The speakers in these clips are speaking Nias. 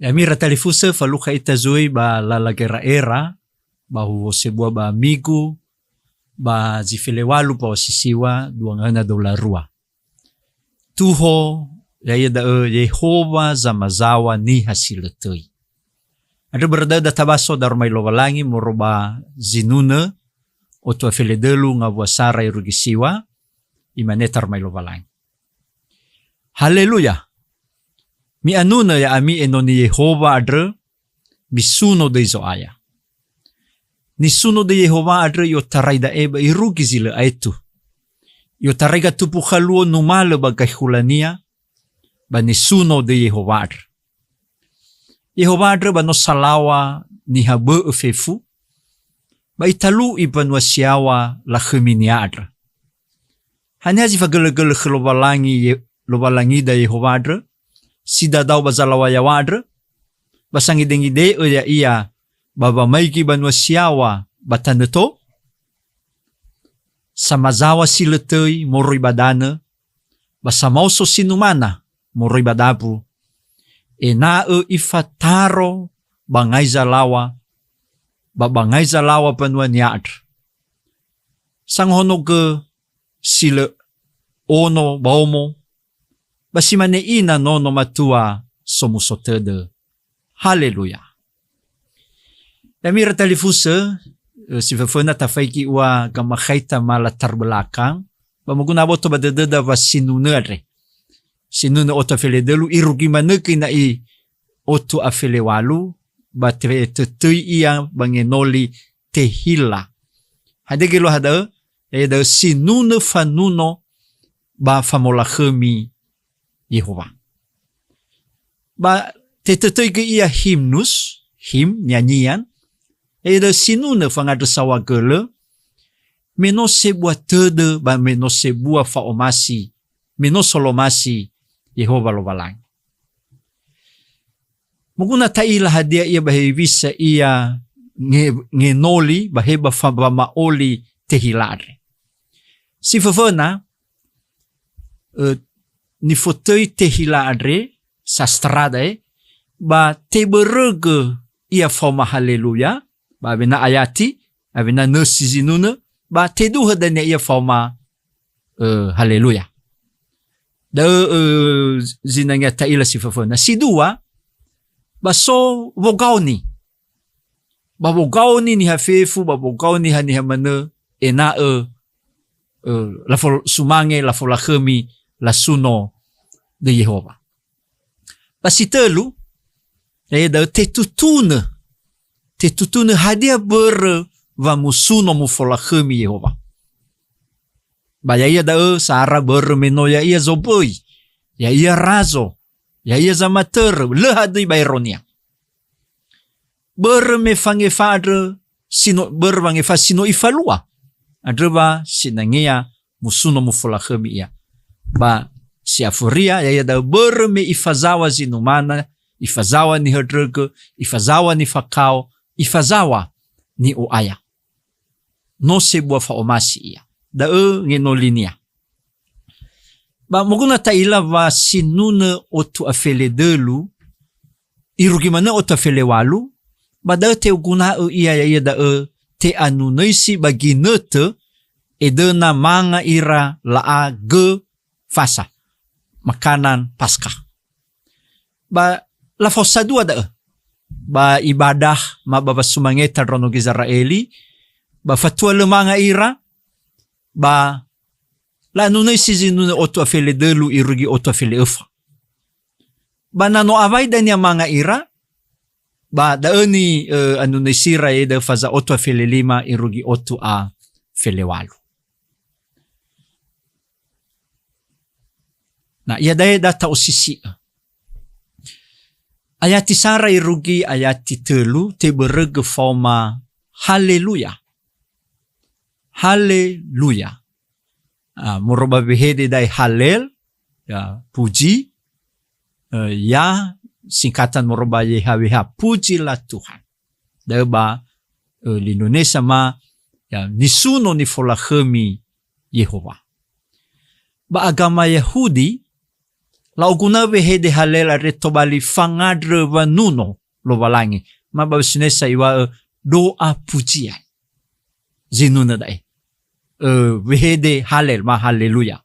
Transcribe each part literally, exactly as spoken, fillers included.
Ya'ami ira talifusö, falukha ita zui ba lala gera'era, ba huhuo sebua ba Migu, ba zi felewalu ba osisiwa dua ngahöna dua wulu a rua. Tuho, ya'ia da'ö Yehowa zamazaw̃a niha si lö töi. Andrö börö da'ö da tabaso daroma i Lowalangi moroi ba zinunö otu a feledölu ngawua sara irugi siwa, imane taroma i Lowalangi. Haleluya! Mi'anunö ya'ami enoni Yehowa andrö, misuno döi Zo'aya. Nisuno döi Yehowa andrö i'otarai da'e ba irugi zi lö aetu. I'otarai gatupuha luo numalö ba gaekhulania, ba nisuno döi Yehowa andrö. Yehowa andrö ba no salaw̃a niha bö'ö fefu, ba italu'i mbanua si yaw̃a lakhöminia andrö. Haniha zi fagölögölö khö Lowalangi Ye-, Lowalangida Yehowa andrö, si dadao ba zalaw̃a yaw̃a andrö, ba sangidengide'ö ya'ia ba wamaigi banua si yaw̃a ba tanö to? Samazaw̃a si lö töi moroi ba danö, ba samaoso si numana moroi ba dabu, ena'ö ifataro bangai zalaw̃a, ba bangai zalaw̃a mbanuania andrö. Sangohonogö si lö ono ba omo, ba si mane ina nono matua somuso tödö. Haleluya. Ya'ami ira talifusö, eh, si föföna tafaigi ua gamakhaita ma latar belakang, ba moguna aboto ba dödöda wa sinunö andre. Sinunö otu a feledölu, irugi manö göi na'i otu a felewalu, ba te-, tötöi ia ba ngenoli tehila. Hadia göi lö ha da'ö? Ya'ia da'ö sinunö fanuno ba famolakhömi Yehowa. Ba tetötöi göi ia himnus, him, nyanyian, ya'ia da'ö sinunö fangandrö saohagölö, me no sebua tödö ba me no sebua fa'omasi, me no solomasi Yehowa Lowalangi. Moguna ta'ila hadia ia ba hewisa ia nge-, ngenoli ba he ba fa-, wama'oli tehila andre. Si föföna, eh, nifotöi tehila andre, sastra da'e, ba tebörögö ia faoma haleluya, ba awena ayati, awena nösi zinunö, ba teduhö dania ia faoma, eh, haleluya. Da'ö, eh, zinangea ta'ila si föföna. Si dua, ba so wogaoni. Ba wogaoni niha fefu, ba wogaoni haniha manö, ena'ö, eh, lafo-, sumange lafolakhömi lasuno döi Yehowa. Ba si tölu, ya'ia da'ö tetutunö. Tetutunö hadia börö wa musuno mufolakhömi Yehowa. Ba ya'ia da'ö sa'ara börö me no ya'ia zoböi, ya'ia razo, ya'ia zamatörö, lö hadöi baeronia. Börö me fangefa andrö si no, börö wangefa si no ifalua. Andrö wa sinangea musuno mufolakhömi ia. Ba si afuria, ya'ia da'ö börö me ifazaw̃a zinumana, ifazaw̃a nihöndrögö, ifazaw̃a nifakao, ifazaw̃a ni'o'aya. No sebua fa'omasi ia. Da'ö ngenolinia. Ba moguna ta'ila wa sinunö otu a feledölu, irugi manö otu a felewalu, ba da'ö te'oguna'ö ia, ya'ia da'ö te'anunöisi ba ginötö edöna manga ira la'a gö Fasa, makanan Paskah. Ba lafaosa dua da'ö. Ba ibadah ma ba wasumangeta ndraono Gizera'eli, ba fatua lö manga ira, ba la'anunöisi zinunö otu a fele dölu irugi otu a fele öfa. Ba na no awai dania manga ira, ba da'ö ni, eh, anunöisira, ya'ia da'ö faza otu a fele lima irugi otu a fele walu. Na iada'e da ta'osisi'ö. Ayati sara irugi ayati tölu, tebörögö faoma haleluya. Haleluya. Ah, moroi ba wehede da'e halel, ya, puji, eh, ya, singkatan moroi ba Y H W H, pujilah Tuhan. Da'ö ba, eh, Lindonesiama, ya, nisuno nifolakhömi Yehowa. Ba agama Yahudi, La'oguna'ö wehede Halel andre tobali fangandrö wanuno Lowalangi. Ma ba Wesunesa iŵa'ö doa pujian. Zinunö da'e. Ö, wehede Halel, ma Haleluya.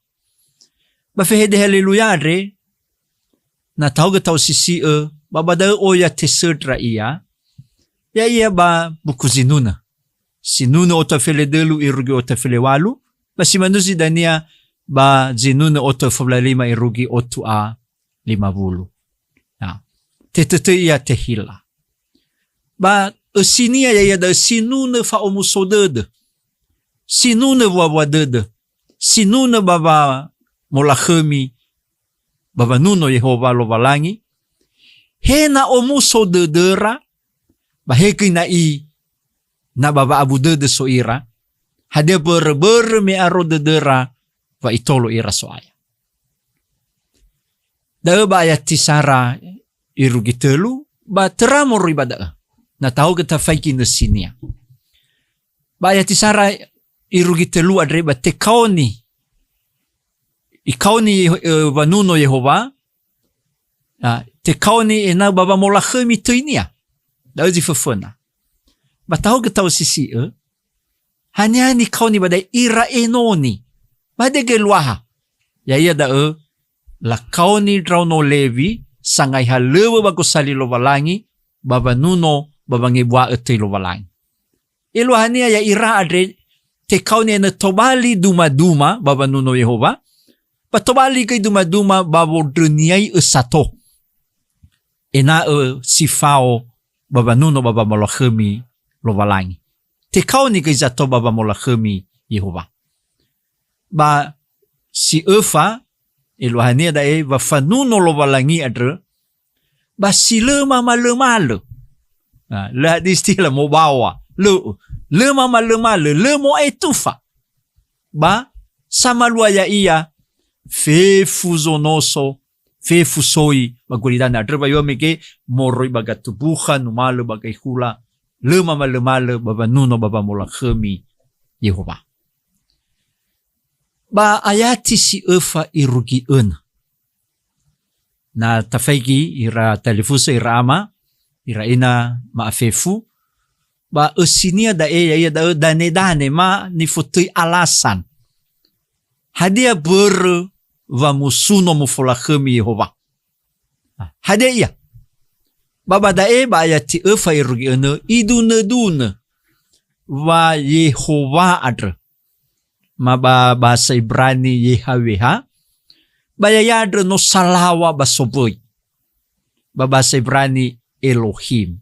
Ba fehede Haleluya andre, na tahogö ta'osisi'ö, ba ba da'ö oya tesöndra ia, ya'ia ba buku Zinunö. Zinunö otu a fele dölu irugi otu a fele walu, ba si manö zi dania ba Zinunö otu a fele lima irugi otu a lima wulu. Ya. Tetötö ia tehila. Ba ösinia ya'ia da'ö sinunö fa'omuso dödö. Sinunö wua-wua dödö. Sinunö ba wamolakhömi ba wanuno Yehowa Lowalangi. He na omuso dödöra, ba he göi na'i na ba wa'abu dödö so ira, hadia börö-börö me aro dödöra wa itolo ira So'aya. Da'ö ba ayati sara irugi tölu, ba töra moroi ba da'ö. Na tahogö tafaigi nösinia. Ba ayati sara irugi tölu andre ba tekaoni. Ikaoni, eh, wanuno Yehowa, ah, tekaoni ena'ö ba wamolakhömi töinia. Da'ö zi föföna. Ba tahogö ta'osisi'ö, haniha nikaoni ba da'e ira enoni. Ba hadia göi eluaha. Ya'ia da'ö, lakaoni ndraono Lewi, sangai halöŵö ba gosali Lowalangi, ba wanuno, ba wangebua'ö töi Lowalangi. Eluahania ya'ira andre, tekaoni ena'ö tobali duma-duma ba wanuno Yehowa, ba tobali göi duma-duma ba wondröniai'ö sato. Ena'ö si fao ba wanuno ba wamolakhömi Lowalangi. Tekaoni göi zato ba wamolakhömi Yehowa. Ba si öfa, eluahania da'e, wa fanuno Lowalangi andrö, ba si lö mamalömalö. Ah, lö hadia istilah mobawa. Lö, lö mamalömalö, lö mo'aetufa. Ba samalua ya'ia, fefu zonoso, fefu soi ba gulidanö andrö wa yua mege moroi ba gatumbuha, numalö ba gaihula, lö mamalömalö ba wanuno ba wamolakhömi Yehowa. Ba ayati si öfa irugi önö. Na tafaigi ira talifusö ira ama, ira ina ma'afefu, ba ösinia da'e ya'ia da'ö danedane ma nifotöi alasan. Hadia börö wa musuno mufolakhömi Yehowa? Hadia ia? Ba ba da'e ba ayati öfa irugi önö idunödunö wa Yehowa andrö. Ma ba bahasa Ibrani Yehaweha, ba ya'ia andrö no salaŵa ba sowöi. Ba bahasa Ibrani Elohim.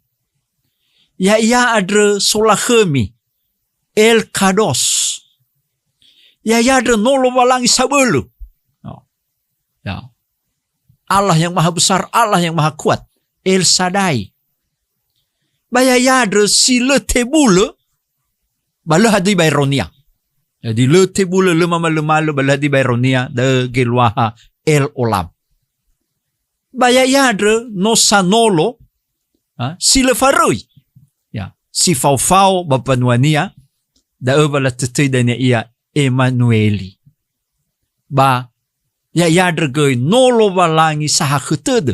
Ya'ia andrö solakhömi, El Kados. Ya'ia andrö no Lowalangi sabölö. Oh. Ya. Allah yang Maha Besar, Allah yang Maha Kuat, El Sadai. Ba ya'ia andrö si lö tebulö, ba lö hadia baeronia. Jadi lö tebulö, lö mamalömalö, ba lö hadia baeronia, da'ö geluaha El Olam. Ba ya'ia andrö no sanolo, ha, si lö faröi. Ya, si faofao ba mbanuania, da'ö wa latötöi dania ia Emanueli. Ba ya'ia andrö göi no Lowalangi sahakhö tödö.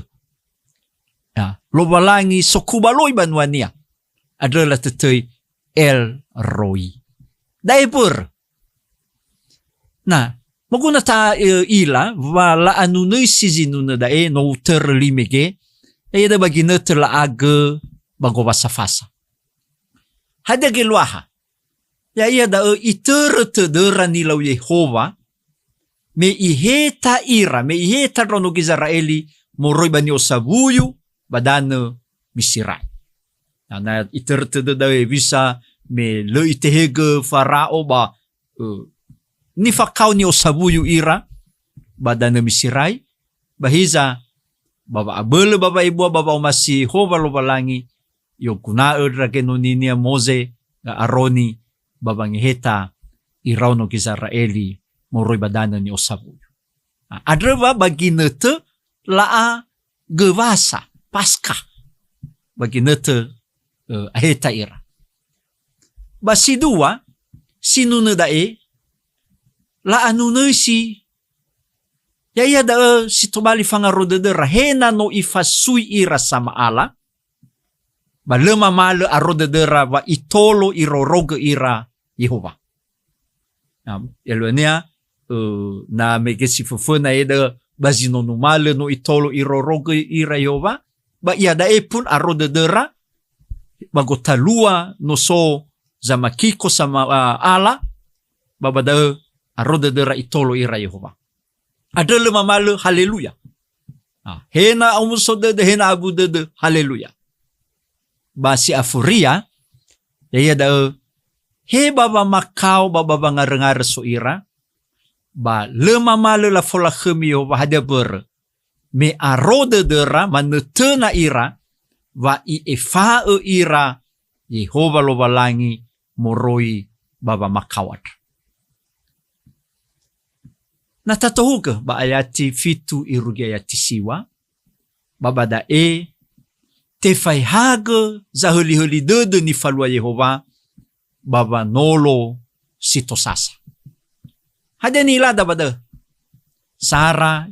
Ya, Lowalangi sokubaloi banuania. Andrö latötöi El Roi. Da'e börö. Na, moguna ta, e, ila wa la'anunöisi zinunö da'e no utörö li mege, ya'ia da'ö ba ginötö la'agö ba gowasa fasa. Hadia geluaha? Ya'ia da'ö itörö tödöra nilau Yehowa, me iheta ira, me iheta ndraono Gizera'eli moroi ba ni'osawuyu ba danö Miserai. Na, na itörö tödö da'ö hewisa me lö itehegö Farao ba, ö, nifakao ni'osawuyu ira ba danö Miserai, ba hiza ba wa'abölö ba wa'ebua ba wa'omasi Yehowa Lowalangi, i'oguna'ö ndra genoninia Moze, Aroni, ba wangeheta iraono Gizera'eli moroi ba danö ni'osawuyu. A-, andrö wa ba ginötö la'a göwasa, Paskah. Ba ginötö, ö, aheta ira. Ba si dua, sinunö da'e, la'anunöisi Ya'ia da'ö si tobali fangaro dödöra, he na no ifasui ira sama'ala, ba lö mamalö aro dödöra wa itolo irorogö ira Yehowa. Na, elönia, ö, na mege si föföna eda ba zi no numalö no itolo irorogö ira Yehowa, ba iada'e pun aro dödöra, ba gotalua no so zamakiko sama, a, ala, ba ba da'ö aro dödöra itolo ira Yehowa. Andrö lö mamalö, haleluya. Ah, he na omuso dödö, he na abu dödö, haleluya. Ba si afuria, ya'ia da'ö, he ba wamakao ba ba wangaröngarö so ira, ba lö mamalö lafolakhömi Yehowa, hadia börö? Me aro dödöra manötöna ira, wa i'efa'ö ira Yehowa Lowalangi moroi ba wamakao andrö. Na tatohugö ba ayati fitu irugi ayati siwa, ba ba da'e tefaehagö zahölihöli dödö nifalua Yehowa ba wanolo si tosasa. Hadia ni'ilada ba da'ö? Sara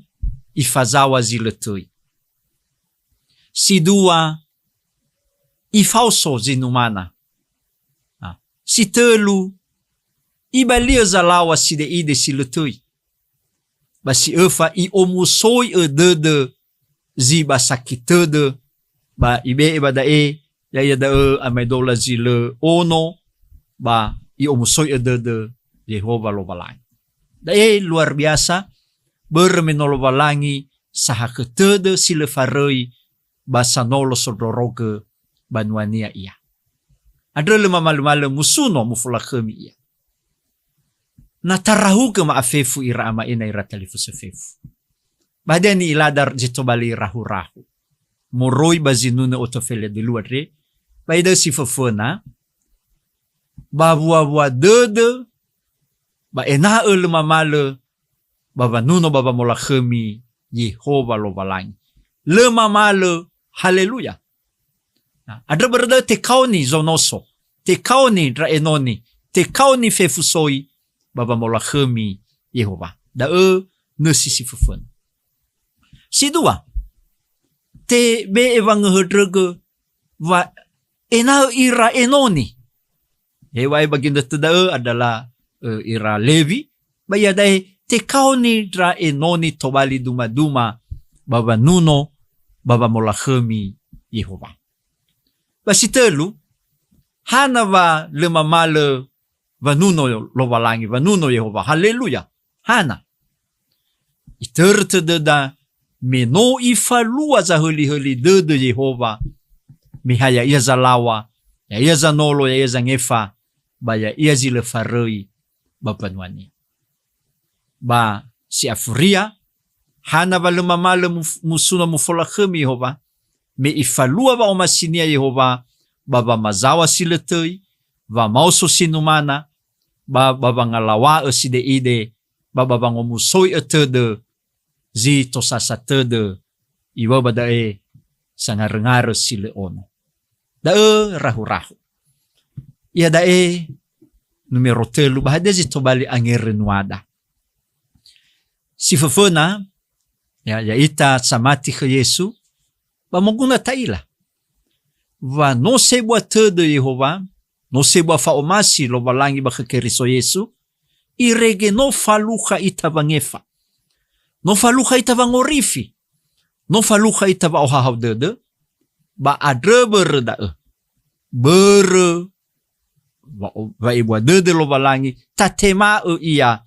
ifazaŵa zi lö töi. Si dua, ifaoso zinumana. Ah, si tölu, ibali'ö zalaŵa side'ide si lö töi. Ba si öfa, i'omusoi'ö dödö zi ba sakit tödö, ba ibe'e ba da'e, ya'ia da'ö amaedola zi lö ono, ba i'omusoi'ö dödö Yehowa Lowalangi. Da'e luar biasa, börö me no Lowalangi sahakhö tödö si lö faröi ba sanolo sondrorogö banua-Nia ia. Andrö lö mamalömalö musuno mufolakhömi ia. Na tarahugö ma'afefu ira ama e na ira talifusö fefu. Ba hadia ni'ilada zi tobali rahurahu moroi ba zinunö oto fele dölua andre, ba ida'ö si föföna, ba wuawua dödö, ba ena'ö lö mamalö ba wanuno ba wamolakhömi Yehowa Lowalangi. Lö mamalö, haleluya. Na, andrö börö da'ö tekaoni zonoso, tekaoni ndra enoni, tekaoni fefu soi ba wamolakhömi Yehowa. Da'ö nösi si föföna. Si dua, tebe'e wangöhöndrögö wa ena'ö ira enoni. Heŵa'ae ba ginötö da'ö adalah, ö, ira Lewi, ba iada'e tekaoni ndra enoni tobali dumaduma ba wanuno ba wamolakhömi Yehowa. Ba si tölu, hana wa lö mamalö wanuno Lowalangi, wanuno Yehowa. Haleluya. Hana? Itörö tödöda me no ifalua zahölihöli dödö Yehowa, me ha ya'ia zalaŵa, ya'ia zanolo, ya'ia zangefa, ba ya'ia zi lö faröi ba mbanua-Nia. Ba si afuria, hana wa lö mamalö muf-, musuno mufolakhömi Yehowa, me ifalua wa'omasi-Nia Yehowa ba wamazaŵa si lö töi, wamaoso sinumana, ba, ba wangalaŵa'ö side'ide, ba, ba wangomusoi'ö tödö zi tosasa tödö, iŵa'ö ba da'e sangaröngarö si lö ono. Da'ö rahurahu. Iada'e numero tölu, ba hadia zi tobali angerönuada? Si föföna, ya, ya'ita samati khö Yesu, ba moguna ta'ila wa no sebua tödö Yehowa, no sebua fa'omasi Lowalangi ba khö Keriso Yesu, irege no falukha ita wangefa. No falukha ita wangorifi. No falukha ita wa'ohahau dödö, ba andrö börö da'ö. Börö wa-, wa'ebua dödö Lowalangi, tatema'ö Ia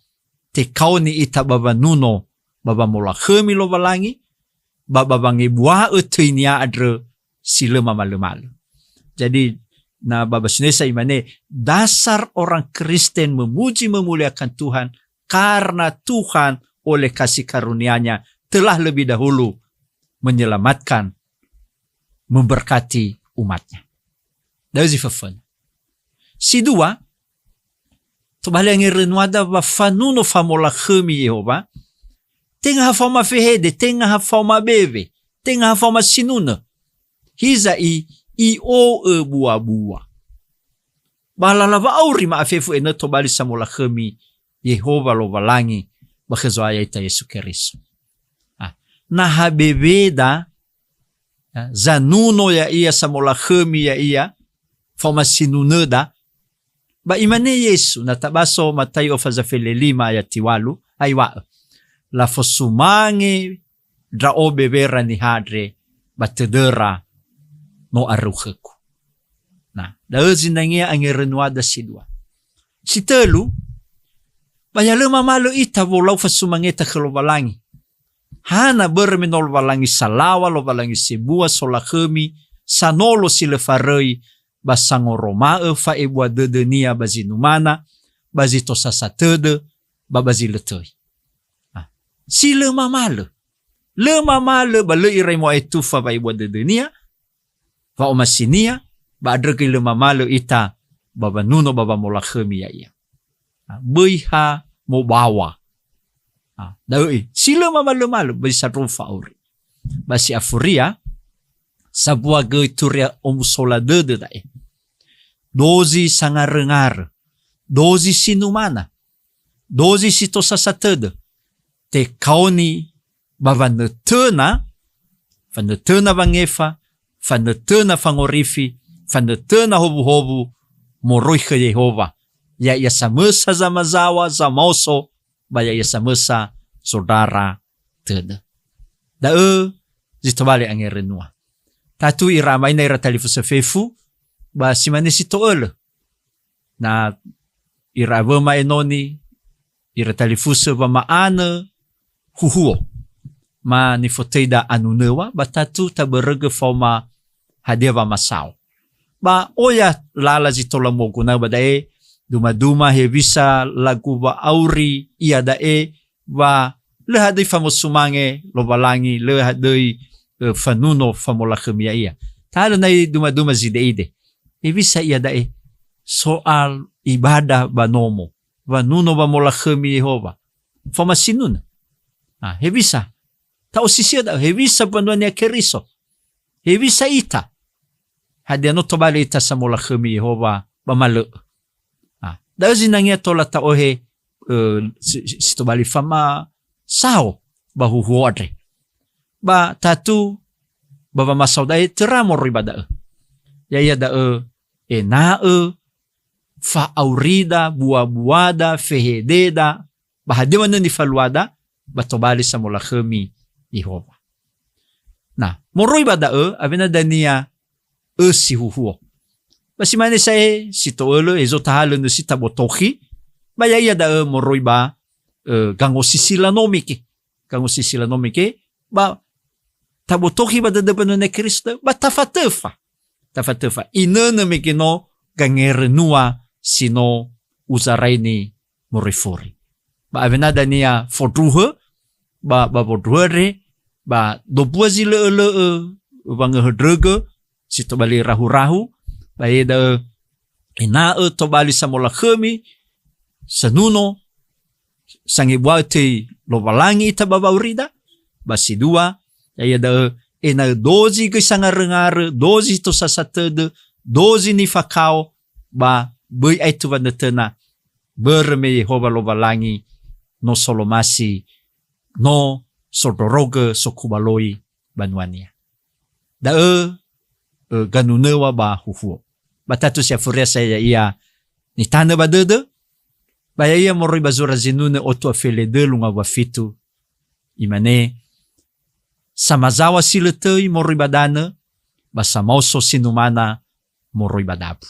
tekaoni ita ba wanuno, ba wamolakhömi Lowalangi, ba, ba wangebua'ö töi-Nia andrö si lö mamalömalö. Jadi, na ba bahasa Indonesia imane, dasar orang Kristen memuji memuliakan Tuhan karena Tuhan oleh kasih karunia-Nya telah lebih dahulu menyelamatkan, memberkati umat-Nya. Da'ö zi föföna. Si dua, tobali angerönuada wa fanuno famolakhömi Yehowa, tenga ha faoma fehede, tenga ha faoma bewe, tenga ha faoma sinunö. Hiza i, i'o'ö buabua. Ba lala wa'auri ma'afefu ena'ö tobali samolakhömi Yehowa Lowalangi ba khö Zo'aya ita Yesu Keriso. naha beweda, ya, zanuno ya'ia, samolakhömi ya'ia, faoma sinunöda. Ba imane Yesu, na tabaso Mataio faza fele lima ayati walu, aiwa'ö, "Lafosumange ndra'o bewera niha andre ba tödöra no aröu khögu." Nah, da'ö zinangea angerönuada si dua. Si tölu, ba ya lö mamalö ita wolau fasumangeta khö Lowalangi. Hana börö me no Lowalangi salaŵa, Lowalangi sebua, solakhömi, sanolo si lö faröi, ba sangoroma'ö fa'ebua dödönia ba zi numana, ba zi tosasa tödö, ba ba zi lö töi. Ah, si lö mamalö. Lö mamalö ba lö irai mo'aetufa wa'ebua dödönia, wa'omasinia, ba andrö göi lö mamalö ita ba wanuno ba wamolakhömi ya'ia. Ah, böi ha mobaŵa. Ah, da'ö i, si lö mamalömalö, böi sandro fa'auri. Ba si afuria, sambua göi turia omusola dödö da'e. Dozi sangaröngarö, dozi sinumana, dozi si tosasa tödö, tekaoni ba wanötöna, fanötöna wangefa, fanötöna fangorifi, fanötöna howuhowu moroi khö Yehowa, ya'ia samösa zamazaŵa, zamaoso, ba ya'ia samösa zondrara tödö. Da'ö zi tobali angerönua. Tatu ira ama ina ira talifusö fefu, ba si mane si to'ölö. Na ira awöma enoni, ira talifusö wama'anö huhuo. Ma nifotöida anunöŵa, ba tatu tabörögö faoma hadia wamasao. Ba oya lala zi tola moguna'ö ba da'e, dumaduma hewisa lagu wa'auri iada'e, wa lö hadöi famosumange Lowalangi, lö hadöi, ö, fanuno famolakhömi ya'ia. Ta'alö nai dumaduma zide'ide. Hewisa iada'e? Soal ibadah ba nomo. Wanuno wamolakhömi Yehowa. Faoma sinunö. Ah, hewisa? Ta'osisi'ö da'ö. Hewisa mbanua-Nia Keriso? Hewisa ita? Hadia no tobali ita samolakhömi Yehowa ba ma lö'ö? Ah, da'ö zinangea tola ta'ohe, ö, si, si, si tobali famasao ba huhuo andre. Ba tatu, ba wamasao da'e töra moroi ba da'ö. Ya'ia da'ö ena'ö fa'aurida, buabuada, fehededa, ba hadia manö nifaluada, ba tobali samolakhömi Yehowa. Nah, moroi ba da'ö, awena dania ösi huhuo. Ba si mane sa'ae si to'ölö, hezo tahalö nösi tabotokhi, ba ya'ia da'ö moroi ba, ö, gangosisi lanomike. Gangosisi lanomike, ba tabotokhi ba dödö mbanua-Nia Keriso, ba tafatöfa. Tafatöfa. Inönö mege no gangerönua si no uzaraini moroi fori. Ba awena dania fondruhö, ba, ba wondruhö andre, ba dombua zi lö'ölö'ö wangöhöndrögö, si tobali rahurahu, ba ya'ia da'ö ena'ö tobali samolakhömi, sanuno, sangebua'ö töi Lowalangi ita ba wa'aurida, ba si dua, ya'ia da'ö ena'ö dozi göi sangaröngarö, dozi tosasa tödö, dozi nifakao, ba böi aetu wanötöna, börö me Yehowa Lowalangi no solomasi, no sondrorogö sokubaloi banua-Nia. Da'ö, ö, ganunöŵa ba huhuo. Ba tatu si afuria sa'ae ya'ia nitanö ba dödö, ba ya'ia moroi ba zura zinunö otu a fele dölu ngawua fitu. Imane, samazaŵa si lö töi moroi ba danö, ba samaoso sinumana moroi ba dabu.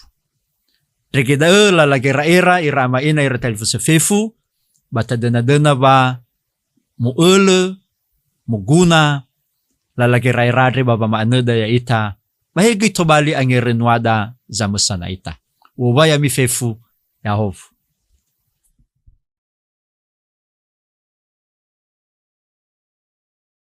Ndrege da'ö lala gera'era ira ama ina ira talifusö fefu, ba tadönadöna wa mo'ölö, moguna, lala gera'era andre ba wama'anöda ya'ita, ba he göi tobali angerönuada zamösana ita. U'owai ami fefu, ya'ahowu.